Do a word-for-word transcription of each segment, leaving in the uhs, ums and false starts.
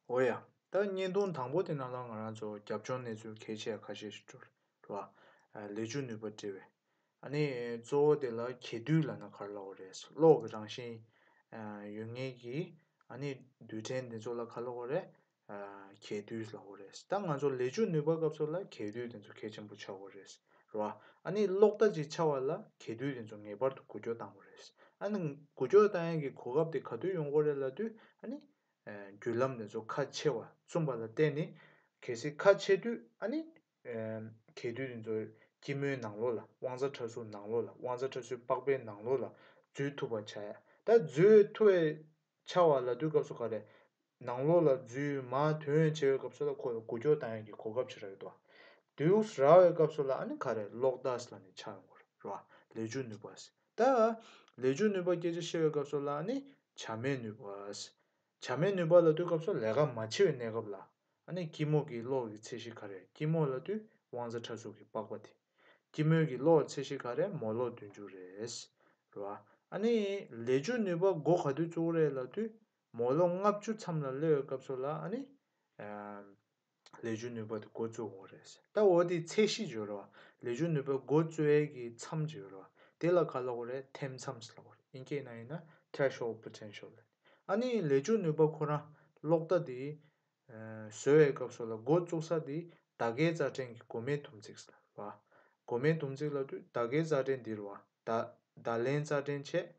འོ་ཡ། ད་བརྙན་ཐུང་དང་པོ་དེ་ནང་ལ་ང་རང་ཚོ་རྒྱབ་ལྗོངས་གནས་ཚུལ་གལ་ཆེ་ཁ་ཤས་ཤིག་འགྲོ་རེད་བ། ལས་འཇུག་ནུས་པ་འབྲེལ་བའི། ཨ་ནི་གཙོ་བོ་དེ་ལ་གྱེས་རྡུལ་ལབ་ན་ག་རེ་ལབ་དགོས་རེད། གློག་གི་རང་བཞིན་ཡོད་མཁན་གྱི་ཨ་ནི་རྡུལ་ཕྲན་དེ་ཚོ་ལ་ག་རེ་ལབ་དགོས་རེད། གྱེས་རྡུལ་ལབ་དགོས་རེད། ད་ང་ཚོ་ལས་འཇུག་ནུས་པ་སྐབས་སུ་ལ་གྱེས་རྡུལ་དེ་ཚོ་གལ་ཆེན་པོ་ཆགས་དགོས་རེད། རེད་བ། ཨ་ནི་གློག་བརྡ་ཅིག་འཆར་བ་ལ་གྱེས་རྡུལ་དེ་ཚོ་ངེས་པར་དུ་འགུལ་སྐྱོད་གཏང་དགོས་རེད། ཨ་ནི་འགུལ་སྐྱོད་གཏང་ཡག་གི་གོ་སྐབས་དེ་ག་དུས་ཡོང་གི་རེད་ལབ་དུས། ཨ་ནི་བརྒྱུད་ལམ་དེ་ཚོ་ཁ་ཕྱེ་བ་བཙུམས་པ་ལ་བརྟེན་ནས། གལ་སྲིད་ཁ་ཕྱེ་དུས། ཨ་ནི་གྱེས་རྡུལ་དེ་ཚོ་སྐྱི་མོའི་ནང་ལོགས་ལ། དབང་རྩ་ཕྲ་གཟུགས་ནང་ལོགས་ལ། དབང་རྩ་ཕྲ་གཟུགས་པགས་པའི་ནང་ལོགས་ལ་འཛུལ་ཐུབ་པ་ཆགས་ཡ། ད་འཛུལ་ཐུབ་པའི་ཆགས་པ་ལབ་དུས་སྐབས་སུ་ག་རེ། ནང་ལོགས་ལ་འཛུལ་མར་ཐོན་བྱེད་པའི་སྐབས་སུ་ལ་ཁོ་ལ་འགུལ་སྐྱོད་གཏང་ཡག་གི་གོ་སྐབས་ཅིག་རག་གི་འདུག་དུས་རག་པའི་སྐབས་སུ་ལ་ཨ་ནི་ག་རེ། གློག་བརྡ་ལབ་ནས་ཆགས་ཡོང་གི་རེད་བ། ལས་འཇུག་ནུས་པ། ད་ལས་འཇུག་ནུས་པ་སྐད་ཆ་བཤད་པའི་སྐབས་སུ་ལ་ཨ་ནི་བྱ་མེད་ནུས་པ། བྱ་མེད་ནུས་པ་ལབ་དུས་སྐབས་སུ་ལས་ཀ་མ་བྱེད་པའི་གནས་སྐབས་ལ། ཨ་ནི་སྐྱི་མོ་གི་གློག་གི་ཚད་གཞི་ག་རེ། སྐྱི་མོ་ལབ་དུས་དབང་རྩ་ཕྲ་གཟུགས་ཀྱི་པགས་པ་དེ། སྐྱི་མོའི་གི་གློག་ཚད་གཞི་ག་རེ། མོ་ལོག་བདུན་ཅུ་རེད། རེད་བ། ཨ་ནི་ལས་འཇུག་ནུས་པ་འགོ་ག་དུས་བཙུགས་རེད་ལབ་དུས། མོ་ལོག་ལྔ་བཅུ་མཚམས་ལ་སླེབས་པའི་སྐབས་སུ་ལ་ཨ་ནི། ལས་འཇུག་ནུས་པ་དེ་འགོ་བཙུགས་འོང་རེད། ད་འོ་དེ་ཚད་གཞི་ཅིག་ཡོད་རེད་བ། ལས་འཇུག་ནུས་པ་འགོ་བཙུགས་ཡས་ཀྱི་མཚམས་ཅིག་ཡོད་རེད་བ། དེ་ལ་ག་ལབ་དགོས་རེད། ཐེམ་མཚམས་ལབ་དགོས་རེད། དབྱིན་སྐད་ནང་ཡིན་ན་threshold potential ལབ། ཨ་ནི་ལས་འཇུག་ནུས་པ་ཁོ་རང་གློག་བརྡ་དེ་བཟོ་བའི་སྐབས་སུ་ལ་འགོ་བཙུགས་ས་དེ་བརྡ་སྐྱེལ་རྩ་ཕྲན་གྱི་སྒོ་མའི་དུམ་ཚིགས་ལབ་རེད་བ། སྒོ་མའི་དུམ་ཚིགས་ལབ་དུས་བརྡ་སྐྱེལ་རྩ་ཕྲན་འདི་རེད་བ། བརྡ་བརྡ་ལེན་རྩ་ཕྲན་བྱས།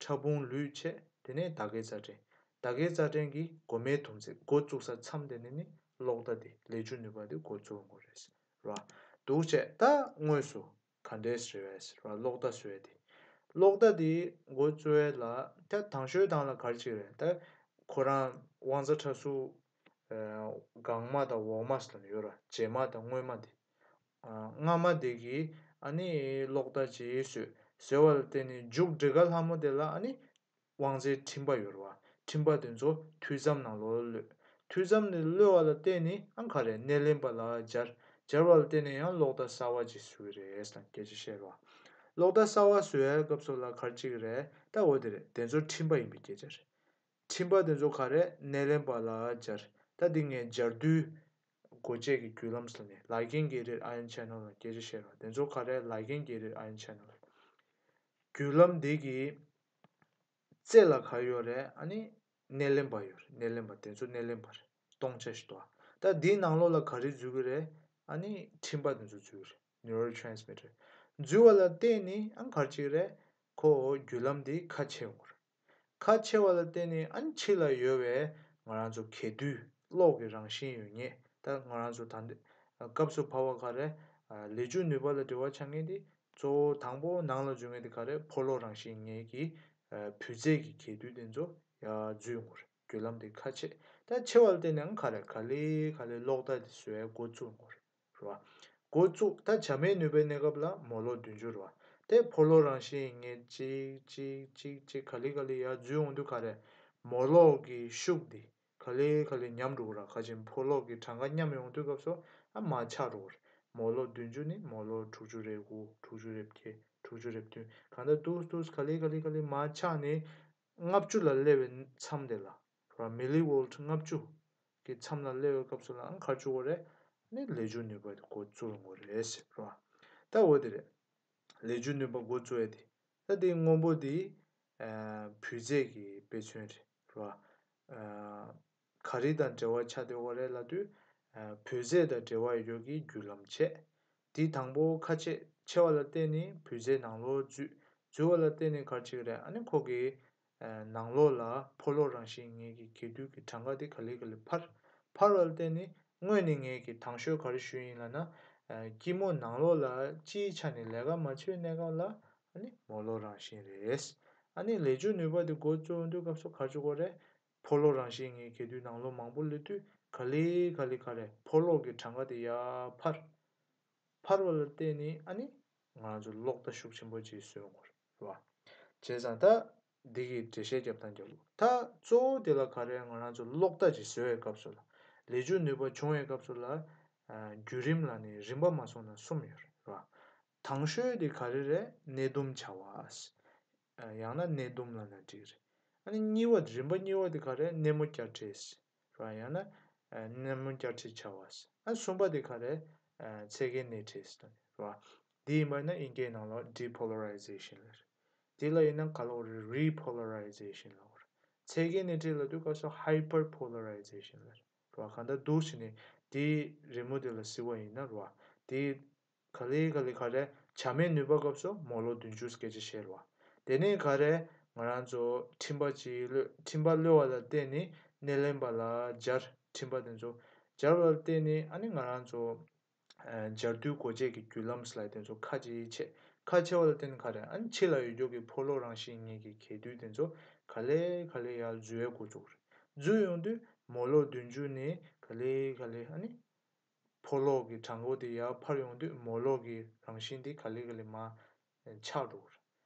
ཕྲ་ཕུང་ལུད་བྱས། དེ་ནས་བརྡ་སྐྱེལ་རྩ་ཕྲན། བརྡ་སྐྱེལ་རྩ་ཕྲན་གྱི་སྒོ་མའི་དུམ་ཚིགས། འགོ་བཙུགས་ས་མཚམས་དེ་ནས་ནི་གློག་བརྡ་དེ། ལས་འཇུག་ནུས་པ་དེ་འགོ་བཙུགས་ཡོང་གི་རེད། རེད་བ། འདུག་བྱས། ད་དངོས་སུ་ག་འདྲས་རེད་བས། རེད་བ། གློག་བརྡ་བཟོ་ཡས་དེ། གློག་བརྡ་དེ་འགོ་བཙུགས་ཡས་ལ་ད་དང་ཤོས་དང་ལ་ག་རེ་ཅིག་རེད། ད་ཁོ་རང་དབང་རྩ་ཕྲ་གཟུགས་ཨ་ལྒང་མ་དང་འོག་མ་ཟེར་ནས་ཡོད་རེད་བ། རྗེས་མ་དང་སྔོན་མ་དེ། ཨ་སྔ་མ་དེ་གིས་ཨ་ནི་གློག་བརྡ་ཅིག་བཟོས། བཟོས་པ་ལ་བརྟེན་ནས་མཇུག་འབྲས་ཀ་ལྷ་མོ་དེ་ལ་ཨ་ནི་དབང་རྩའི་འཕྲིན་པ་ཡོད་རེད་བ། འཕྲིན་པ་དེ་ཚོ་མཐུད་མཚམས་ནང་ལོགས་ལ་གློད། མཐུད་མཚམས་ནས་གློད་པ་ལ་བརྟེན་ནས་ཨ་ག་རེ། སྣེ་ལེན་པ་ལ་སྦྱར། སྦྱར་བ་ལ་བརྟེན་ནས་ཡང་གློག་བརྡ་གསར་བ་ཅིག་བཟོ་གི་རེད་ཟེར་ནས་སྐད་ཆ་བཤད་རེད་བ། གློག་བརྡ་གསར་བ་བཟོ་ཡའི་སྐབས་སུ་ལ་ག་རེ་བྱེད་ཀྱི་རེད། ད་འོ་དེ་རེད། དེ་ཚོ་འཕྲིན་པ་ཡིན་པའི་སྐད་ཆ་རེད། འཕྲིན་པ་དེ་ཚོ་ག་རེ། སྣེ་ལེན་པ་ལ་སྦྱར། ད་འདི་ངས་སྦྱར་རྡུལ་སྒོ་འབྱེད་ཀྱི་བརྒྱུད་ལམ་ཟེར་ནས་Ligand gated ion channel ལ་སྐད་ཆ་བཤད་རོགས། དེ་ཚོ་ག་རེ། Ligand gated ion channel། བརྒྱུད་ལམ་འདི་གི་རྩེ་ལ་ག་ཡོད་རེད། ཨ་ནི་སྣེ་ལེན་པ་ཡོད་རེད། སྣེ་ལེན་པ་དེ་ཚོ་སྣེ་ལེན་པ་རེད། སྟོང་ཆ་ཞིག་འདུག་ད་འདིའི་ནང་ལོགས་ལ་ག་རེ་འཛུལ་གི་རེད། ཨ་ནི་འཕྲིན་པ་དེ་ཚོ་འཛུལ་གི་རེད། Neurotransmitter། འཛུལ་བ་ལ་བརྟེན་ནས་ཨ་ག་རེ་བྱེད་ཀྱི་རེད། ཁོ་བརྒྱུད་ལམ་འདི་ཁ་ཕྱེ་ཡོང་གི་རེད། ཁ་ཕྱེ་བ་ལ་བརྟེན་ནས་ཨ་ནི་ཕྱི་ལ་ཡོད་པའི་ང་རང་ཚོ་གྱེས་རྡུལ། གློག་གི་རང་བཞིན་ཡོད་མཁན། ད་ང་རང་ཚོ་ད་ལྟ་སྐབས་སུ་བབས་པ་ག་རེ། ལས་འཇུག་ནུས་པ་ལ་འབྲེལ་བ་ཆགས་མཁན་དེ་གཙོ་བོ་དང་པོ་ནང་ལ་འཛུལ་མཁན་དེ་ག་རེ། ཕོ་གློག་རང་བཞིན་ཡོད་མཁན་གྱི་བུལ་རྫས་ཀྱི་གྱེས་རྡུལ་དེ་ཚོ་ཡར་འཛུལ་ཡོང་གི་རེད། བརྒྱུད་ལམ་དེ་ཁ་ཕྱེ། ད་ཕྱེ་བ་ལ་བརྟེན་ནས་ཨ་ག་རེ། ག་ལེ་ག་ལེ་གློག་བརྡ་དེ་བཟོ་ཡ་འགོ་བཙུགས་ཡོང་གི་རེད། རེད་བ། འགོ་བཙུགས། ད་བྱ་མེད་ནུས་པའི་གནས་སྐབས་ལ་མོ་ལོག་བདུན་ཅུ་རེད་བ། དེ་ཕོ་ལོག་རང་བཞིན་ཡིན་ངེས་གཅིག་གཅིག་གཅིག་གཅིག་ག་ལེ་ག་ལེ་ཡར་འཛུལ་ཡོང་དུས་ག་རེ། མོ་ལོག་གི་ཤུགས་འདི་ག་ལེ་ག་ལེ་ཉམས་འགྲོ་གི་ར། ཁ་ཅིག་ཕོ་ལོག་གི་གྲངས་ཀ་མཉམ་ཡོང་དུས་སྐབས་སུ་ཨ་མར་ཆག་འགྲོ་གི་རེད། མོ་ལོག་བདུན་ཅུ་ནས་མོ་ལོག་དྲུག་ཅུ་རེ་དགུ། དྲུག་ཅུ་རེ་བརྒྱད། དྲུག་ཅུ་རེ་བདུན། གང་ལྟར་འདུག་འདུག་ག་ལེ་ག་ལེ་ག་ལེ་མར་ཆག་ནས་ལྔ་བཅུ་ལ་སླེབས་པའི་མཚམས་དེ་ལ། ར། མི་ལི་ཝོལ་ཊི་ལྔ་བཅུ་གི་མཚམས་ལ་སླེབས་པའི་སྐབས་སུ་ལའང་ག་རེ་བྱེད་དགོས་རེད། ནི་ལས་འཇུག་ནུས་པ་དེ་འགོ་བཙུགས་དགོས་རེད་ཟེར་ར། ད་འོ་དེ་རེད། ལས་འཇུག་ནུས་པ་འགོ་བཙུགས་ཡ་དེ། ད་དེ་སྔོན་པོ་དེ་ཨ་བུལ་རྫས་ཀྱི་དཔེ་མཚོན་རེད་ར། ཨ་ག་རེ་དང་འབྲེལ་བ་ཆགས་བསྡད་ཡོད་རེད་ལབ་དུས། ཨ་བུལ་རྫས་དང་འབྲེལ་བ་ཡོད་ཀྱི་བརྒྱུད་ལམ་བྱས། དེ་དང་པོ་ཁ་ཕྱེ། ཕྱེ་བ་ལ་བརྟེན་ནས་བུལ་རྫས་ནང་ལོགས་འཛུལ། འཛུལ་བ་ལ་བརྟེན་ནས་ག་རེ་བྱེད་ཀྱི་རེད། ཨ་ནི་ཁོ་གི་ཨ་ནང་ལོགས་ལ་ཕོ་ལོག་རང་བཞིན་ངེས་ཀྱི་གྱེས་རྡུལ་གྱི་གྲངས་ཀ་དེ་ག་ལེ་ག་ལེ་འཕར། འཕར་བ་ལ་བརྟེན་ནས་སྔོན་ནས་ངས་ཀྱི་དང་ཤོས་ག་རེ་ཞུས་ཡིན་ལབ་ན། ཨ་སྐྱི་མོ་ནང་ལོགས་ལ་སྤྱིའི་ཆ་ནས་ལས་ཀ་མ་བྱས་པའི་གནས་སྐབས་ལ་ཨ་ནི་མོ་ལོག་རང་བཞིན་རེད། ཨ་ནི་ལས་འཇུག་ནུས་པ་དེ་འགོ་བཙུགས་ཡོང་དུས་སྐབས་སུ་ག་རེ་བྱེད་དགོས་རེད། ཕོ་ལོག་རང་བཞིན་ངེས་གྱེས་རྡུལ་ནང་ལོགས་མང་པོ་སླེབས་དུས་ག་ལེ་ག་ལེ་ག་རེ་ཕོ་ལོག་གི་གྲངས་ཀ་དེ་ཡར་འཕར། འཕར་བ་ལ་བརྟེན་ནས་ཨ་ནི་ང་རང་ཚོ་གློག་བརྡ་ཤུགས་ཆེན་པོ་ཅིག་བཟོ་ཡོང་གི་རེད་བ། བྱས་ཙང་ད་འདི་གི་འགྲེལ་བཤད་རྒྱབ་སྟངས་རྒྱབ་ལུགས། ད་གཙོ་བོ་དེ་ལ་ག་རེ། ང་རང་ཚོ་གློག་བརྡ་ཅིག་བཟོ་བའི་སྐབས་སུ་ལ། ལས་འཇུག་ནུས་པ་བྱུང་བའི་སྐབས་སུ་ལ། ཨ་བརྒྱུད་རིམ་ལ་ནི་རིམ་པ་མ་སོང་ན་གསུམ་ཡོད་རེད་བ། དང་ཤོས་དེ་ག་རེ་རེད། སྣེ་ཟླུམ་བྱ་བ། ཨ་ཡང་ན་སྣེ་ཟླུམ་ལབ་ན་འགྲིག་རེད། ཨ་ནི་གཉིས་པ། རིམ་པ་གཉིས་པ་དེ་ག་རེ། སྣེ་མོ་བསྐྱར་འགྲོས། རེད་བ། ཡང་ན་ཨ་སྣེ་མོ་བསྐྱར་ཁྲིད་བྱ་བ། ཨ་གསུམ་པ་དེ་ག་རེ། ཨ་ཚད་བརྒལ་སྣེ་ཁྲིད་ཟེར་དེ་རེད་བ། དེ་ཡིན་པ་ཡིན་ན་དབྱིན་སྐད་ནང་ལ་ཌི་ཕོ་ལ་རའི་ཟེ་ཤན་ལབ་རེད། དེ་ལ་ཡིན་ན་ག་ལབ་དགོས་རེད། རི་ཕོ་ལ་རའི་ཟེ་ཤན་ལབ་དགོས་རེད། ཚད་བརྒལ་སྣེ་ཁྲིད་ལབ་དུས་སྐབས་སུ་ཧའི་པར་ཕོ་ལ་རའི་ཟེ་ཤན་ལབ་རེད་བ། གང་ལྟར་འདུག་བྱས་ནས་དེའི་རི་མོ་དེ་ལ་གཟིགས་པ་ཡིན་ན་རེད་བ། དེ་ག་ལེ་ག་ལེ་ག་རེ་བྱ་མའི་ནུས་པ་སྐབས་སུ་མོ་ལོ་བདུན་ཅུ་སྐད་ཆ་བཤད་རེད་བ། དེ་ནས་ག་རེ་ང་རང་ཚོ་འཕྲིན་པ་ཅིག་གློད། འཕྲིན་པ་གློད་པ་ལ་བརྟེན་ནས་སྣེ་ལེན་པ་ལ་སྦྱར། འཕྲིན་པ་དེ་ཚོ་སྦྱར་བ་ལ་བརྟེན་ནས་ཨ་ནི་ང་རང་ཚོ་ཨ་སྦྱར་རྒྱུའི་སྒོ་འབྱེད་ཀྱི་རྒྱུ་ལམ་ཟེར་ལབ་དེ་ཚོ་ཁ་ཕྱེ་ཕྱེ། ཁ་ཕྱེ་བ་ལ་བརྟེན་ནས་ག་རེ་ཨ་ནི་ཕྱི་ལ་ཡོད་རྒྱུ་གི་ཕོ་ལོ་རང་བཞིན་གཉིས་ཀྱི་གྱེས་རྡུལ་དེ་ཚོ་ག་ལེ་ག་ལེ་ཡར་འཛུལ་བའི་འགོ་བཙུགས་རེད། འཛུལ་ཡོང་དུས་མོ་ལོ་བདུན་ཅུ་ནས་ག་ལེ་ག་ལེ་ཨ་ནི་ཕོ་ལོ་གི་གྲངས་འབོར་དེ་ཡར་འཕར་ཡོང་དུས་མོ་ལོ་གི་རང་བཞིན་དེ་ག་ལེ་ག་ལེ་མར་ཆག་འགྲོ་གི་རེད།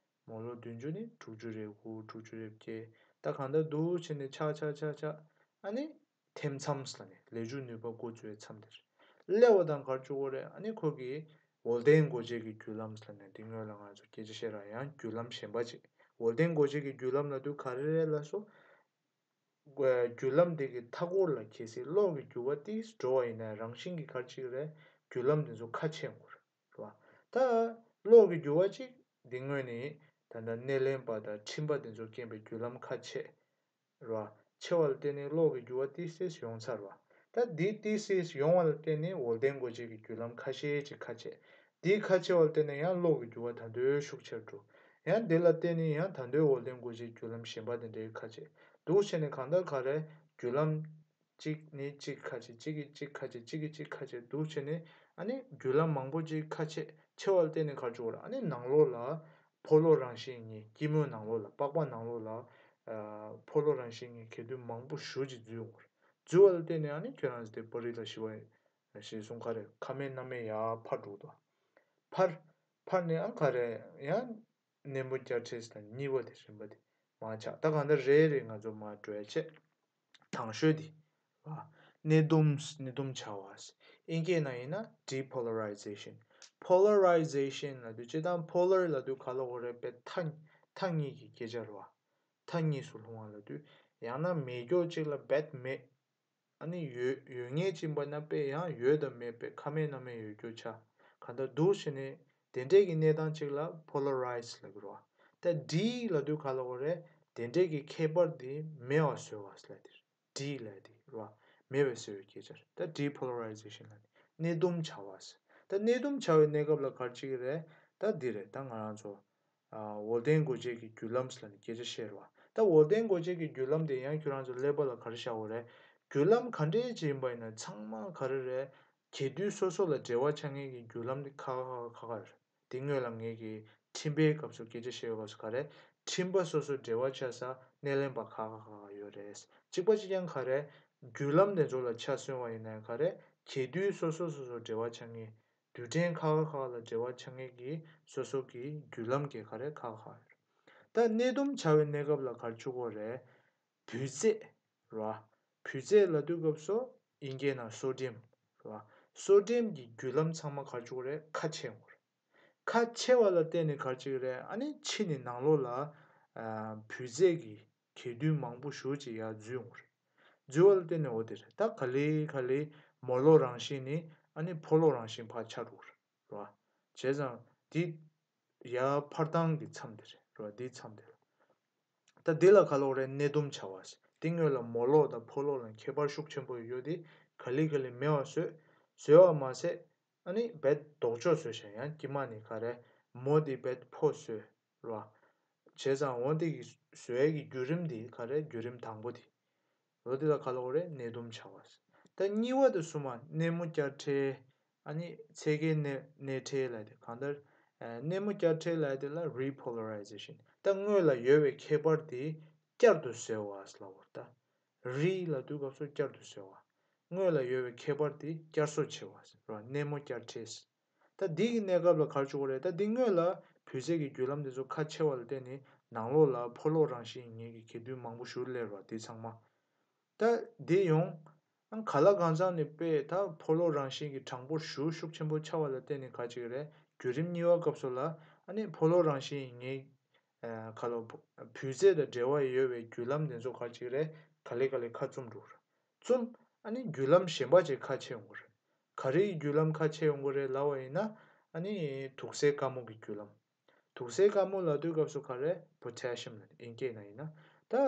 མོ་ལོ་བདུན་ཅུ་ནས་དྲུག་ཅུ་རེ་དགུ། དྲུག་ཅུ་རེ་བརྒྱད། ད་གང་ལྟར་འདུག་བྱས་ནས་ཆག་ཆག་ཆག་ཆག་ཨ་ནི་ཐིམ་མཚམས་ལབ་ནས་ལས་འཇུག་ནུས་པ་འགོ་བཙུགས་པའི་མཚམས་དེར་སླེབས་པ་དང་ག་རེ་བྱེད་དགོས་རེད། ཨ་ནི་ཁོ་གི་ཝོལ་ཏན་སྒོ་འབྱེད་ཀྱི་རྒྱུ་ལམ་ལབ་ནས་དེ་སྔོན་ལ་ང་ཚོ་སྐད་ཆ་བཤད་ར། ཡང་རྒྱུ་ལམ་གཞན་པ་ཅིག་ཝོལ་ཏན་སྒོ་འབྱེད་ཀྱི་རྒྱུ་ལམ་ལབ་དུས་ག་རེ་རེད་ལབ་སོང་། རྒྱུ་ལམ་དེ་གི་མཐའ་སྐོར་ལ་གལ་སྲིད་གློག་གི་རྒྱུ་བ་ཏིས་འགྲོ་བ་ཡིན་ན་རང་བཞིན་གྱིས་ག་རེ་བྱེད་ཀྱི་རེད། རྒྱུ་ལམ་དེ་ཚོ་ཁ་ཕྱེ་འགྲོ་གི་རེད་བ། ད་གློག་གི་རྒྱུ་བ་གཅིག་འདི་སྔོན་ནས་ད་ལྟ་སྣེ་ལེན་པ་དང་འཕྲིན་པ་དེ་ཚོ་རྐྱེན་པས་རྒྱུ་ལམ་ཁ་ཕྱེ་རེད་བ། ཕྱེ་བ་ལ་བརྟེན་ནས་གློག་གི་རྒྱུ་བ་ཏིས་ཏིས་ཡོང་ཚར་བ། ད་འདི་ཏིས་ཏིས་ཡོང་བ་ལ་བརྟེན་ནས་ཝོལ་ཏན་སྒོ་འབྱེད་ཀྱི་རྒྱུ་ལམ་ཁ་ཤས་ཅིག་ཁ་ཕྱེ། དེའི་ཁ་ཕྱེ་བ་ལ་བརྟེན་ནས་ཡང་གློག་གི་རྒྱུ་བ་ད་དུང་ཤུགས་ཆེར་འགྲོ། ཡང་དེ་ལ་བརྟེན་ནས་ཡང་ད་དུང་ཝོལ་ཏན་སྒོ་འབྱེད་རྒྱུ་ལམ་གཞན་པ་དེ་འདྲའི་ཁ་ཕྱེ། འདུག་བྱས་ནས་གང་ལྟར་ག་རེ་རྒྱུ་ལམ་གཅིག་ནས་གཅིག་ཁ་ཕྱེ། གཅིག་གིས་གཅིག་ཁ་ཕྱེ། གཅིག་གིས་གཅིག་ཁ་ཕྱེ། འདུག་བྱས་ནས་ཨ་ནི་རྒྱུ་ལམ་མང་པོ་ཅིག་ཁ་ཕྱེ་ཕྱེ་བ་ལ་བརྟེན་ནས་ག་རེ་བྱུང་བ་རེད། ཨ་ནི་ནང་ལོགས་ལ་ཕོ་ལོ་རང་བཞིན་གཉིས། སྐྱི་མོའི་ནང་ལོགས་ལ། པགས་པ་ནང་ལོགས་ལ་ཨ་ཕོ་ལོ་རང་བཞིན་གཉིས་གྱེས་རྡུལ་མང་པོ་ཞེ་པོ་ཅིག་འཛུལ་ཡོང་བ་རེད། འཛུལ་བ་ལ་བརྟེན་ནས་ཨ་ནི་ཁྱོད་རང་ཚོ་དེ་པར་རིས་ལ་ཞིག་པ་ཞེས་གསུངས། ག་རེ་ཁ་མེད་སྣ་མེད་ཡར་འཕར་འགྲོ་གི་འདུག་འཕར། འཕར་ནས་ཨ་ག་རེ་ཡང་སྣེ་མོ་བསྐྱར་ཁྲིད་དང་གཉིས་པ་དེ་རིམ་པ་དེ་མར་ཆག་ད་གང་ལྟར་རེ་རེ་ང་ཚོ་མར་འགྲོ་ཡ་བྱེད། དང་ཤོས་དེ། སྣེ་ཟླུམ། སྣེ་ཟླུམ་བྱ་བ། དབྱིན་སྐད་ནང་ཡིན་ན་depolarization། polarization ལབ་དུས་སྤྱིར་བཏང་polar ལབ་དུས་ག་ལབ་དགོས་རེད། དཔེ་མཐའ་མཐའ་གཉིས་ཀྱི་སྐད་ཆ་རེད་བ། མཐའ་གཉིས་སུ་ལྷུང་བ་ལབ་དུས་ཡང་ན་མེད་རྒྱུ་གཅིག་ལ་རྦད་མེད། ཨ་ནི་ཡོད་ཡོད་ངེས་ཅན་པ་ན་དཔེ་ཡང་ཡོད་དང་མེད་པའི་ཁ་མེད་སྣ་མེད་ཡོད་རྒྱུ་ཆ། གང་ལྟར་འདུག་བྱས་ནས་དེ་འདྲས་ཀྱི་གནས་སྟངས་གཅིག་ལ་polarized ལབ་ཀྱི་རེད་བ། ད་de ལབ་དུས་ག་ལབ་དགོས་རེད། དེ་འདྲས་ཀྱི་ཁྱད་པར་དེ་མེད་པ་བཟོ་བ་ལབ་དེ་རེད། de ལབ་དེ་རེད་བ། མེད་པ་བཟོ་བའི་སྐད་ཆ་རེད། ད་depolarization ལབ་དེ་སྣེ་ཟླུམ་བྱ་བ་ཟེར། ད་སྣེ་ཟླུམ་བྱ་བའི་གནས་སྐབས་ལ་ག་རེ་བྱེད་ཀྱི་རེད། ད་འདི་རེད། ད་ང་རང་ཚོ་ཨ་ཝོལ་ཏན་སྒོ་འབྱེད་ཀྱི་རྒྱུ་ལམ་ཟེར་ལབ་ནས་སྐད་ཆ་བཤད་རེད་བ། ད་ཝོལ་ཏན་སྒོ་འབྱེད་ཀྱི་རྒྱུ་ལམ་དེ་ཡང་ཁྱོད་རང་ཚོ་ཀླད་པ་ལ་ག་རེ་བཞག་དགོས་རེད། རྒྱུ་ལམ་ག་འདྲས་ཅིག་ཡིན་པ་ཡིན་ན་ཚང་མ་ག་རེ་རེད། གྱེས་རྡུལ་སོ་སོ་ལ་འབྲེལ་བ་ཆགས་མཁན་གྱི་རྒྱུ་ལམ་དེ་ཁག་ཁག་ཁག་ཁག་ཡོད་རེད། དེ་སྔོན་ལ་ངས་ཀྱི་འཕྲིན་པའི་སྐབས་སུ་སྐད་ཆ་བཤད་པའི་སྐབས་སུ་ག་རེ། འཕྲིན་པ་སོ་སོ་འབྲེལ་བ་ཆགས་ས་སྣེ་ལེན་པ་ཁག་ཁག་ཁག་ཁག་ཡོད་རེད། གཅིག་པ་གཅིག་རྐྱང་ག་རེ། རྒྱུ་ལམ་དེ་ཚོ་ལ་ཆ་མཚོན་པ་ཡིན་ན་ག་རེ། གྱེས་རྡུལ་སོ་སོ་སོ་སོ་འབྲེལ་བ་ཆགས་མཁན། རྡུལ་ཕྲན་ཁག་ཁག་ཁག་ལ་འབྲེལ་བ་ཆགས་མཁན་གྱི་སོ་སོ་གི་རྒྱུ་ལམ་གྱི་ག་རེ་ཁག་ཁག་ཡོད་རེད། ད་སྣེ་ཟླུམ་བྱ་བའི་གནས་སྐབས་ལ་ག་རེ་བྱེད་དགོས་རེད། བུལ་རྫས་རེད་བ། བུལ་རྫས་ལབ་དུས་སྐབས་སུ་དབྱིན་སྐད་ནང་སོ་ཌི་ཡམ་རེད་བ། སོ་ཌི་ཡམ་གྱི་རྒྱུ་ལམ་ཚང་མ་ག་རེ་བྱེད་དགོས་རེད། ཁ་ཕྱེ་དགོས་རེད། ཁ་ཕྱེ་བ་ལ་བརྟེན་ནས་ག་རེ་བྱེད་ཀྱི་རེད། ཨ་ནི་ཕྱི་ནས་ནང་ལོགས་ལ་ཨ་བུལ་རྫས་ཀྱི་གྱེས་རྡུལ་མང་པོ་ཞེ་པོ་ཅིག་ཡར་འཛུལ་ཡོང་གི་རེད། འཛུལ་བ་ལ་བརྟེན་ནས་འོ་དེ་རེད། ད་ག་ལེ་ག་ལེ་མོ་ལོ་རང་བཞིན་ནས་ཨ་ནི་ཕོ་ལོ་རང་བཞིན་ཕར་ཆག་འགྲོ་གི་རེད། རེད་བ། བྱས་ཙང་འདི་ཡར་འཕར་སྟངས་ཀྱི་མཚམས་དེ་རེད། རེད་བ། འདིའི་མཚམས་དེ་ལ། ད་འདི་ལ་ག་ལབ་དགོས་རེད། སྣེ་ཟླུམ་བྱ་བ་ཟེར། འདི་སྔོན་ལ་མོ་ལོ་དང་ཕོ་ལོ་ལ་ཁྱད་པར་ཤུགས་ཆེན་པོ་ཡོད་དེ་ག་ལེ་ག་ལེ་མེད་པ་བཟོས། བཟོས་པ་མ་ཟད། ཨ་ནི་རྦད་ལྡོག་ཕྱོགས་བཟོས་ཤག་ཡང་དཀྱིལ་མ་ནས་ག་རེ། མོ་འདི་རྦད་ཕོ་བཟོས། རེད་བ། བྱས་ཙང་འོ་འདི་གི་བཟོ་ཡས་ཀྱི་བརྒྱུད་རིམ་འདི་ག་རེ། བརྒྱུད་རིམ་དང་པོ་འདི། འོ་འདི་ལ་ག་ལབ་དགོས་རེད། སྣེ་ཟླུམ་བྱ་བ་ཟེར། ད་གཉིས་པ་དེ་གསུམ་པ་སྣེ་མོ་བསྐྱར་ཁྲིད། ཨ་ནི་ཚད་བརྒལ་སྣེ་སྣེ་ཁྲིད་ལབ་དེ་གང་ལྟར། ཨ་སྣེ་མོ་བསྐྱར་ཁྲིད་ལབ་དེ་ལ་repolarization། ད་སྔོན་ལ་ཡོད་པའི་ཁྱད་པར་དེ་བསྐྱར་དུ་བཟོས་པ་ཟེར་ལབ་དགོས་རེད་ད། རི་ལབ་དུས་སྐབས་སུ་བསྐྱར་དུ་བཟོས་པ། སྔོན་ལ་ཡོད་པའི་ཁྱད་པར་དེ་བསྐྱར་གསོ་བྱས་པ་ཟེར་བ། སྣེ་མོ་བསྐྱར་ཁྲིད། ད་འདི་གི་གནས་སྐབས་ལ་ག་རེ་བྱེད་དགོས་རེད། ད་འདི་སྔོན་ལ་བུལ་རྫས་ཀྱི་རྒྱུ་ལམ་དེ་ཚོ་ཁ་ཕྱེ་བ་ལ་བརྟེན་ནས་ནང་ལོགས་ལ་ཕོ་ལོ་རང་བཞིན་ཡིན་མཁན་གྱི་གྱེས་རྡུལ་མང་པོ་ཞིག་སླེབས་པ་འདི་ཚང་མ། ད་འདི་ཡོང་། ཨ་ག་ལ་གང་ཚང་ནས་དཔེ་ད་ཕོ་ལོ་རང་བཞིན་གྱི་གྲངས་འབོར་ཞེ་ཤུགས་ཆེན་པོ་ཆགས་པ་ལ་བརྟེན་ནས་ག་རེ་བྱེད་ཀྱི་རེད། བརྒྱུད་རིམ་གཉིས་པ་སྐབས་སུ་ལ་ཨ་ནི་ཕོ་ལོ་རང་བཞིན་ཡིན་མཁན། ཨ་ག་ལ་བུལ་རྫས་དང་འབྲེལ་བ་ཡོད་པའི་རྒྱུ་ལམ་དེ་ཚོ་ག་རེ་བྱེད་ཀྱི་རེད། ག་ལེ་ག་ལེ་ཁ་བཙུམ་འགྲོ་གི་རེད། བཙུམ། ཨ་ནི་རྒྱུ་ལམ་གཞན་པ་ཅིག་ཁ་ཕྱེ་ཡོང་གི་རེད། ག་རེ་ཡི་རྒྱུ་ལམ་ཁ་ཕྱེ་ཡོང་གི་རེད་ལབ་པ་ཡིན་ན། ཨ་ནི་དུག་སེལ་དཀར་མོ་གི་རྒྱུ་ལམ། དུག་སེལ་དཀར་མོ་ལབ་དུས་སྐབས་སུ་ག་རེ་པོ་ཊེ་ཤི་ཡམ་ལབ་ནས་དབྱིན་སྐད་ནང་ཡིན་ན། ད་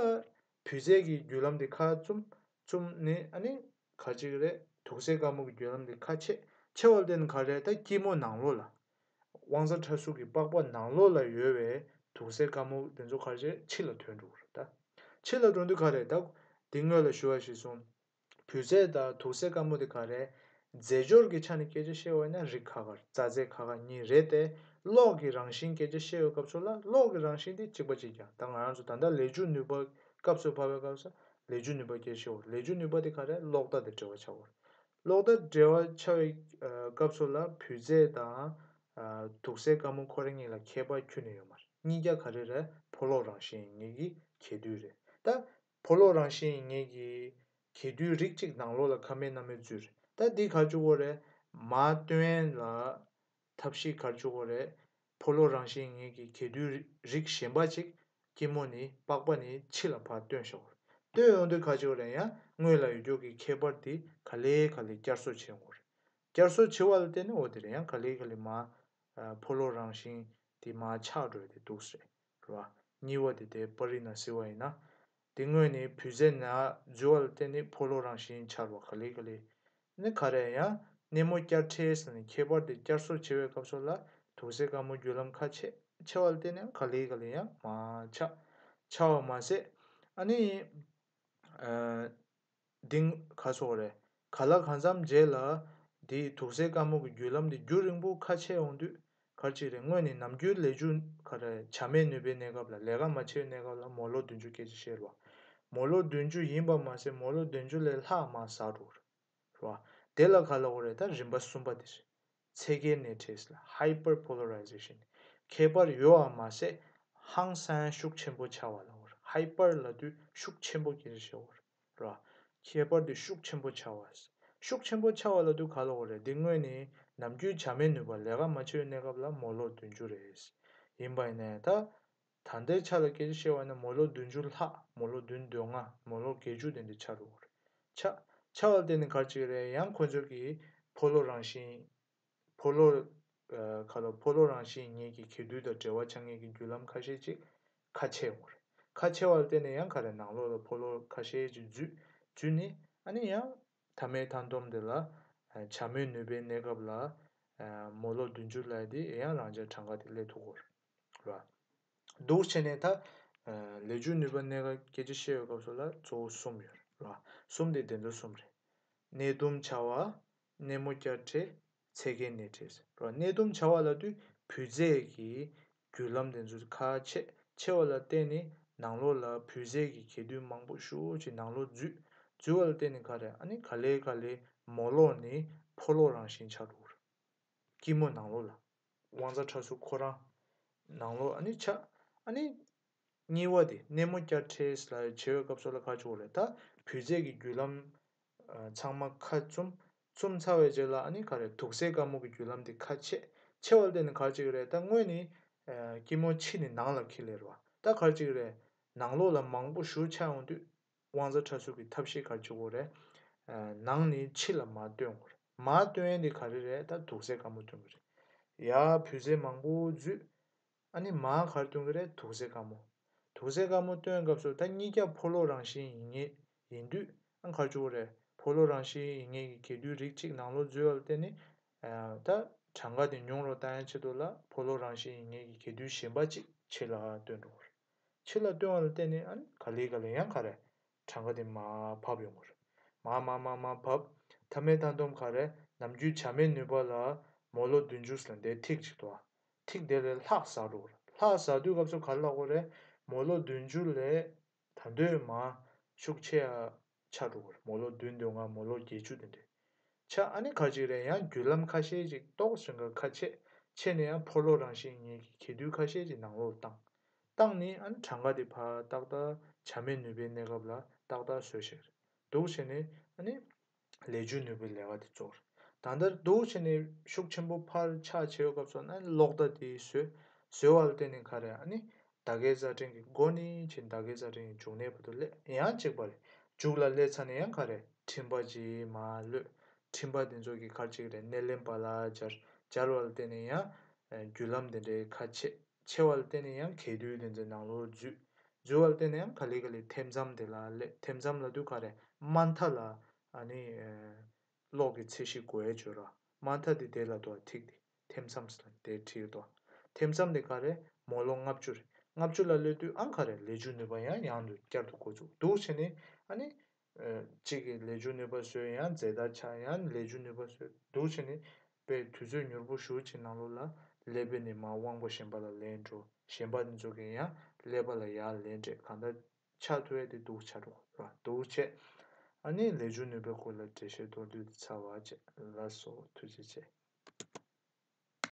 བུལ་རྫས་ཀྱི་རྒྱུ་ལམ་དེ་ཁ་བཙུམ། བཙུམ་ནས་ཨ་ནི་ག་ཅིག་རེད། དུག་སེལ་དཀར་མོ་གི་རྒྱུ་ལམ་དེ་ཁ་ཕྱེ། ཕྱེ་བ་ལ་བརྟེན་ནས་ག་རེ་ད་སྐྱི་མོ་ནང་ལོགས་ལ། དབང་རྩ་ཕྲ་གཟུགས་ཀྱི་པགས་པ་ནང་ལོགས་ལ་ཡོད་པའི་དུག་སེལ་དཀར་མོ་དེ་ཚོ་ག་རེ་ཕྱི་ལ་ཐོན་འགྲོ་གི་རེད་ད། ཕྱི་ལ་འགྲོ་དུས་ག་རེ་ད། འདི་སྔོན་ལ་ཞུ་བ་ཞིག་སོང་། བུལ་རྫས་དང་དུག་སེལ་དཀར་མོ་དེ་ག་རེ། རྫས་སྦྱོར་གྱི་ཆ་ནས་སྐད་ཆ་བཤད་པ་ཡིན་ན་རིགས་ཁག་ཁག་རྩ་རྫས་ཁག་ཁག་གཉིས་རེད་དེ། གློག་གི་རང་བཞིན་སྐད་ཆ་བཤད་པའི་སྐབས་སུ་ལ་གློག་གི་རང་བཞིན་དེ་གཅིག་པ་གཅིག་རྐྱང་། ད་ང་རང་ཚོ་ད་ལྟ་ལས་འཇུག་ནུས་པ་སྐབས་སུ་བབས་པའི་སྐབས་སུ་ལས་འཇུག་ནུས་པ་སྐད་ཆ་བཤད་པ། ལས་འཇུག་ནུས་པ་དེ་ག་རེ། གློག་བརྡ་དང་འབྲེལ་བ་ཆགས་པ། གློག་བརྡ་འབྲེལ་བ་ཆགས་པའི་ཨ་སྐབས་སུ་ལ་བུལ་རྫས་དང་ཨ་དུག་སེལ་དཀར་མོ་ཁོ་རང་གཉིས་ལ་ཁྱད་པར་ཁྱོན་ནས་ཡོད་མ་རེད། གཉིས་ཀ་ག་རེ་རེད། ཕོ་གློག་རང་བཞིན་ཡིན་ངེས་ཀྱི་གྱེས་རྡུལ་རེད། ད་ཕོ་གློག་རང་བཞིན་ཡིན་ངེས་ཀྱི་གྱེས་རྡུལ་རིགས་གཅིག་ནང་ལོགས་ལ་ཁ་སྨྲས་སྣ་སྨྲས་འཛུལ་རེད། ད་འདི་ག་རེ་བྱེད་ཀྱི་ཡོད་རེད། མར་བཏོན་ཡས་ལ་ཐབས་ཤེས་ག་རེ་བྱེད་ཀྱི་ཡོད་རེད། ཕོ་གློག་རང་བཞིན་ཡིན་ངེས་ཀྱི་གྱེས་རྡུལ་རིགས་གཞན་པ་ཅིག་སྐྱི་མོ་ནས་པགས་པ་ནས་ཕྱི་ལ་ཕར་བཏོན་བཞག་གི་ཡོད་རེད། བཏོན་ཡོང་དུས་ག་རེ་བྱེད་ཀྱི་ཡོད་རེད། ཡང་སྔོན་ལ་ཡོད་རྒྱུ་གི་ཁྱད་པར་དེ་ག་ལེ་ག་ལེ་བསྐྱར་གསོ་བྱེད་ཡོང་གི་ཡོད་རེད། བསྐྱར་གསོ་བྱེད་པ་ལ་བརྟེན་ནས་འོ་དེ་རེད། ཡང་ག་ལེ་ག་ལེ་མར་ཨ་ཕོ་གློག་རང་བཞིན་དེ་མར་ཆག་འགྲོ་ཡ་དེ་འདུག་སེ་རེད་བ། གཉིས་པ་དེ་དེ་པར་རིས་ནང་གཟིགས་པ་ཡིན་ན། དེ་སྔོན་ནས་བུལ་རྫས་ནང་འཛུལ་བ་ལ་བརྟེན་ནས་ཕོ་གློག་རང་བཞིན་འཆར་བ་ག་ལེ་ག་ལེ། ནི་ག་རེ་ཡང་སྣེ་མོ་བསྐྱར་ཕྲད་ཟེར་ནས་ཁྱད་པར་དེ་བསྐྱར་གསོ་བྱེད་པའི་སྐབས་སུ་ལ་དུག་སེལ་དཀར་མོ་རྒྱུ་ལམ་ཁ་ཕྱེ། ཕྱེ་བ་ལ་བརྟེན་ནས་ག་ལེ་ག་ལེ་ཡང་མར་ཆག་ཆག་པ་མ་ཟད། ཨ་ནི་ཨ་འདི་ག་སོགས་རེད། ག་ལ་གང་འཚམ་རྗེས་ལ་འདིའི་དུག་སེལ་དཀར་མོ་གི་རྒྱུ་ལམ་འདི་རྒྱུན་རིང་པོ་ཁ་ཕྱེ་ཡོང་དུས་ག་རེ་ཅིག་རེད། སྔོན་ནས་ནམ་རྒྱུན་ལས་འཇུག་ག་རེ་བྱ་མེད་ནུས་པའི་གནས་སྐབས་ལ་ལས་ཀ་མ་བྱས་པའི་གནས་སྐབས་ལ་མོ་ལོ་བདུན་ཅུ་སྐད་ཆ་བཤད་རོགས། མོ་ལོ་བདུན་ཅུ་ཡིན་པ་མ་ཟད་མོ་ལོ་བདུན་ཅུ་ལས་ལྷག་མར་ཟག་འགྲོ་གི་རེད། རེད་བ། དེ་ལ་ག་ལབ་དགོས་རེད། ད་རིམ་པ་གསུམ་པ་དེ་རེད། ཚད་བརྒལ་སྣེ་ཁྲིད་ལ་Hyperpolarization། ཁྱད་པར་ཡོད་པ་མ་ཟད་ཧང་སང་ཤུགས་ཆེན་པོ་ཆགས་པ་ལབ་དགོས་རེད། Hyper་ལབ་དུས་ཤུགས་ཆེན་པོ་སྐད་ཆ་བཤད་དགོས་རེད། རེད་བ། ཁྱད་པར་དེ་ཤུགས་ཆེན་པོ་ཆགས་པ། ཤུགས་ཆེན་པོ་ཆགས་པ་ལབ་དུས་ག་ལབ་དགོས་རེད། འདི་སྔོན་ནས་ནམ་རྒྱུན་བྱ་མེད་ནུས་པ་ལས་ཀ་མ་བྱས་པའི་གནས་སྐབས་ལ་མོ་ལོ་བདུན་ཅུ་རེད། ཡིན་པ་ཡིན་ནའི་ད། ད་ལྟའི་ཆ་ལ་སྐད་ཆ་བཤད་པ་ཡིན་ན་མོ་ལོ་བདུན་ཅུ་ལྷག་མོ་ལོ་བདུན་དོན་ལྔ་མོ་ལོ་བརྒྱད་ཅུ་དེ་འདྲ་ཆགས་འགྲོ་གི་རེད། ཆགས་ཆགས་པ་ལ་བརྟེན་ནས་ག་རེ་བྱེད་ཀྱི་རེད། ཡང་ཁོ་ཚོ་གིས་ཕོ་གློག་རང་བཞིན། ཕོ་གློག་ཨ་ག་ལ་ཕོ་གློག་རང་བཞིན་ངེས་ཀྱི་གྱེས་རྡུལ་དང་འབྲེལ་བ་ཆགས་ངེས་ཀྱི་རྒྱུ་ལམ་ཁ་ཤས་ཅིག་ཁ་ཕྱེ་ཡོང་གི་རེད། ཁ་ཕྱེ་བ་ལ་བརྟེན་ནས་ཡང་ག་རེ་ནང་ལོགས་ལ་ཕོ་གློག་ཁ་ཤས་ཅིག་འཛུལ་འཛུལ་ནས་ཨ་ནི་ཡང་མཐའ་མའི་མཐའ་སྡོམ་དེ་ལ་ཨ་བྱ་མེད་ནུས་པའི་གནས་སྐབས་ལ་ཨ་མོ་ལོ་བདུན་ཅུ་ལབ་དེ་ཡང་རང་འཇགས་གྲངས་ཀ་དེ་སླེབས་ཐུབ་ཀྱི་རེད། ར། འདུག་བྱས་ནས་ད། ཨ་ལས་འཇུག་ནུས་པ་གནས་སྐབས་སྐད་ཆ་བཤད་པའི་སྐབས་སུ་ལ་གཙོ་བོ་གསུམ་ཡོད་རེད། ར། གསུམ་དེ་དེ་ཚོ་གསུམ་རེད། སྣེ་ཟླུམ་བྱ་བ། སྣེ་མོ་བསྐྱར་ཕྲད། ཚད་བརྒལ་སྣེ་ཁྲིད། ར། སྣེ་ཟླུམ་བྱ་བ་ལབ་དུས་བུལ་རྫས་ཀྱི་རྒྱུ་ལམ་དེ་ཚོ་ཁ་ཕྱེ་ཕྱེ་བ་ལ་བརྟེན་ནས་ནང་ལོགས་ལ་བུལ་རྫས་ཀྱི་གྱེས་རྡུལ་མང་པོ་ཞེ་པོ་ཅིག་ནང་ལོགས་འཛུལ་འཛུལ་བ་ལ་བརྟེན་ནས་ག་རེ་ཨ་ནི་ག་ལེ་ག་ལེ་མོ་གློག་ནི་ཕོ་གློག་རང་བཞིན་ཆགས་འགྲོ་གི་རེད། སྐྱི་མོ་ནང་ལོགས་ལ། དབང་རྩ་ཕྲ་གཟུགས་ཁོ་རང་ནང་ལོགས་ཨ་ནི་ཆགས། ཨ་ནི་གཉིས་པ་དེ་སྣེ་མོ་བསྐྱར་ཕྲད་ལ་བྱེད་པའི་སྐབས་སུ་ལ་ག་རེ་བྱེད་དགོས་རེད། ད་བུལ་རྫས་ཀྱི་རྒྱུ་ལམ་ཨ་ཚང་མ་ཁ་བཙུམ། བཙུམ་ཚར་བའི་རྗེས་ལ་ཨ་ནི་ག་རེ་དུག་སེལ་དཀར་མོ་གི་རྒྱུ་ལམ་དེ་ཁ་ཕྱེ། ཕྱེ་བ་ལ་བརྟེན་ནས་ག་རེ་བྱེད་ཀྱི་རེད། ད་སྔོན་ནས་ཨ་སྐྱི་མོ་ཕྱི་ནས་ནང་ལ་འཁྱེར་སླེབས་རེད་བ། ད་ག་རེ་བྱེད་ཀྱི་རེད། ནང་ལོགས་ལ་མང་པོ་ཞེ་པོ་ཆགས་ཡོང་དུས། དབང་རྩ་ཕྲ་གཟུགས་ཀྱི་ཐབས་ཤེས་ག་རེ་བྱེད་དགོས་རེད། ཨ་ནང་ནས་ཕྱི་ལ་མར་བཏོན་དགོས་རེད། མར་བཏོན་ཡས་འདི་ག་རེ་རེད། ད་དུག་སེལ་དཀར་མོ་བཏོན་དགོས་རེད། ཡར་བུལ་རྫས་མང་པོ་འཛུལ། ཨ་ནི་མར་ག་རེ་བཏོན་གྱི་རེད། དུག་སེལ་དཀར་མོ། དུག་སེལ་དཀར་མོ་བཏོན་སྐབས་སུ་ད་གཉིས་ཀ་ཕོ་གློག་རང་བཞིན་ཡིན་ངེས་ཡིན་དུས་ཨ་ག་རེ་བྱེད་དགོས་རེད། ཕོ་གློག་རང་བཞིན་ཡིན་ངེས་ཀྱི་གྱེས་རྡུལ་རིགས་གཅིག་ནང་ལོགས་འཛུལ་བ་ལ་བརྟེན་ནས་ཨ་ད་གྲངས་ཀ་དེ་ཉུང་རུ་བཏང་ཡས་ཆེད་དུ་ལ་ཕོ་གློག་རང་བཞིན་ཡིན་ངེས་ཀྱི་གྱེས་རྡུལ་གཞན་པ་གཅིག་ཕྱི་ལ་བཏོན་འགྲོ་གི་རེད། ཕྱི་ལ་བཏོན་པ་ལ་བརྟེན་ནས་ཨ་ནི་ག་ལེ་ག་ལེ་ཡང་ག་རེ། གྲངས་ཀ་དེ་མར་བབས་ཡོང་གི་རེད། མར་མར་མར་མར་བབས། མཐའ་མའི་མཐའ་སྡོམ་ག་རེ། ནམ་རྒྱུན་བྱ་མེད་ནུས་པ་ལ་མོ་ལོ་བདུན་ཅུ་ལ་འདས་ཐིག་ཅིག་འདུག་ཨ། ཐིག་དེ་ལས་ལྷག་ཟག་འགྲོ་གི་རེད། ལྷག་ཟག་དུས་སྐབས་སུ་ག་རེ་ལབ་དགོས་རེད། མོ་ལོ་བདུན་ཅུ་ལས་ད་དུང་མར་ཤུགས་ཆེ་ཡ་ཆགས་འགྲོ་གི་རེད། མོ་ལོ་བདུན་དོན་ལྔ་མོ་ལོ་བརྒྱད་ཅུ་དེ་འདྲས། ཆ་ཨ་ནི་ག་ཅིག་རེད། ཡང་རྒྱུ་ལམ་ཁ་ཤས་ཅིག་ཏོག་ཙམ་ག་ཁ་ཕྱེ། ཕྱེ་ནས་ཡང་ཕོ་གློག་རང་བཞིན་ངེས་ཀྱི་གྱེས་རྡུལ་ཁ་ཤས་ཅིག་ནང་ལོགས་བཏང་། བཏང་ནས་ཨ་ནི་གྲངས་ཀ་དེ་ཕར་ཏག་ཏག་བྱ་མེད་ནུས་པའི་གནས་སྐབས་ལ་ཏག་ཏག་བཟོས་བཞག་རེད། འདུག་བྱས་ནས་ཨ་ནི་ལས་འཇུག་ནུས་པའི་ལས་ཀ་དེ་རྫོགས་རེད། ད་ལྟ་འདུག་བྱས་ནས་ཤུགས་ཆེན་པོ་ཕར་ཆག་བྱེད་པའི་སྐབས་སུ་ཨ་ནི་གློག་བརྡ་དེ་བཟོས། བཟོས་པ་ལ་བརྟེན་ནས་ག་རེ་ཨ་ནི་ད་གའི་རྩ་ཕྲན་གྱི་མགོ་ནས་ཕྱིན་ད་གའི་རྩ་ཕྲན་གྱི་མཇུག་སྣེ་བར་དུ་སླེབས། ཡང་གཅིག་པ་རེད། མཇུག་ལ་སླེབས་ཚར་ནས་ཡང་ག་རེ། འཕྲིན་པ་ཅིག་མར་གློད། འཕྲིན་པ་དེ་ཚོ་གིས་ག་རེ་བྱེད་ཀྱི་རེད། སྣེ་ལེན་པ་ལ་སྦྱར། སྦྱར་བ་ལ་བརྟེན་ནས་ཡང་རྒྱུ་ལམ་དེ་འདྲའི་ཁ་ཕྱེ། ཕྱེ་བ་ལ་བརྟེན་ནས་ཡང་གས་རྡུལ་དེ་ཚོའི་ནང་ལོགས་འཛུལ། འཛུལ་བ་ལ་བརྟེན་ནས་ཡང་ག་ལེ་ག་ལེ་ཐེམ་མཚམས་དེ་ལ་སླེབས། ཐེམ་མཚམས་ལབ་དུས་ག་རེ། དམའ་མཐའ་ལ་ཨ་ནི་གློག་གི་ཚད་གཞི་དགོས་ཡས་བྱོས་ར། དམའ་མཐའ་དེ་དེ་ལ་འདུག་ཐིག་དེ། ཐེམ་མཚམས་ལ་དེ་བྲིས་འདུག་ཐེམ་མཚམས་དེ་ག་རེ། མོ་ལོ་ལྔ་བཅུ་རེད། ལྔ་བཅུ་ལ་སླེབས་དུས་ཨང་ག་རེ། ལས་འཇུག་ནུས་པ་ཡང་ཡང་དུ་བསྐྱར་དུ་འགོ་བཙུགས་འདུག་བྱས་ནས་ཨ་ནི། གཅིག་གིས་ལས་འཇུག་ནུས་པ་བཟོས། ཡང་རྫས་དར་ཆགས། ཡང་ལས་འཇུག་ནུས་པ་བཟོས་འདུག་བྱས་ནས་དཔེ་དུས་ཚོད་མྱུར་པོ་ཞེ་པོ་ཅིག་ནང་ལོགས་ལ་ཀླད་པ་ནས་མར་དབང་པོ་གཞན་པ་ལ་ལེན་འགྲོ། གཞན་པ་དེ་ཚོ་གིས་ཡང་ཀླད་པ་ལ་ཡར་ལེན་སྤྲད། གང་ལྟར་ཆགས་ཐུབ་ཡས་དེ་འདུག་ཆགས་འགྲོ་ར། འདུག་བྱས། ཨ་ནི་ལས་འཇུག་ནུས་པའི་སྐོར་ལ་འགྲེལ་བཤད་མདོར་བསྡུས་དེ་ཚར་བ་བྱས། ལགས་སོ། ཐུགས་རྗེ་ཆེ།